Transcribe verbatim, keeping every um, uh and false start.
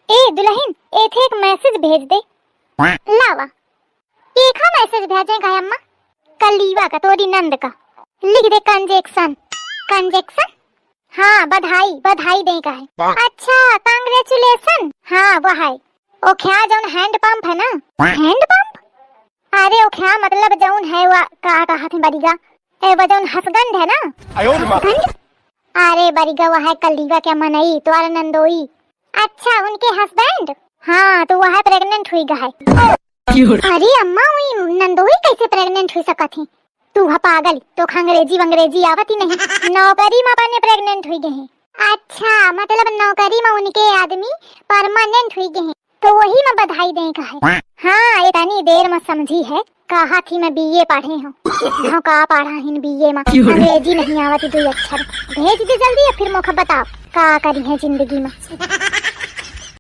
ए दुलहिन, एथे एक message भेज दे। लावा। केखा message भेजे का है अम्मा? कलीवा का, तोरी नंद का। लिख दे conjunction। Conjunction? हाँ, बधाई, बधाई दे का है। अच्छा, congratulation। हाँ, वह है। ओ ख्या जौन hand pump है ना? Hand pump? अरे ओ ख्या मतलब जौन है वह का कहा थे बरिगा? ए, वो जौन हसगंड है ना? आयो रे माँ। हसगंड? अरे बरिगा वह है कलीवा के मनई, तोर नंदोई। अच्छा, उनके husband? हाँ, तो वह है pregnant हुई गा है। क्यों रे? अरे अम्मा, वही नंदोई कैसे pregnant हुई सकत ही? तू ह पागल, तोख अंग्रेजी वंग्रेजी आवत ही नहीं। नौकरी में अपने pregnant हुई गए हैं। अच्छा, मतलब नौकरी में उनके आदमी permanent हुई गए हैं, तो वही में बधाई दे का है। हाँ, इतनी देर में समझी है, कहा थी मैं बीए पढ़े हूँ। हाँ, का पढ़ा हिन बीए में? क्यों रे? अंग्रेजी नहीं आवत ही दुई अक्षर। भेज दे जल्दी, या फिर मोख बताओ का करी है जिंदगी में।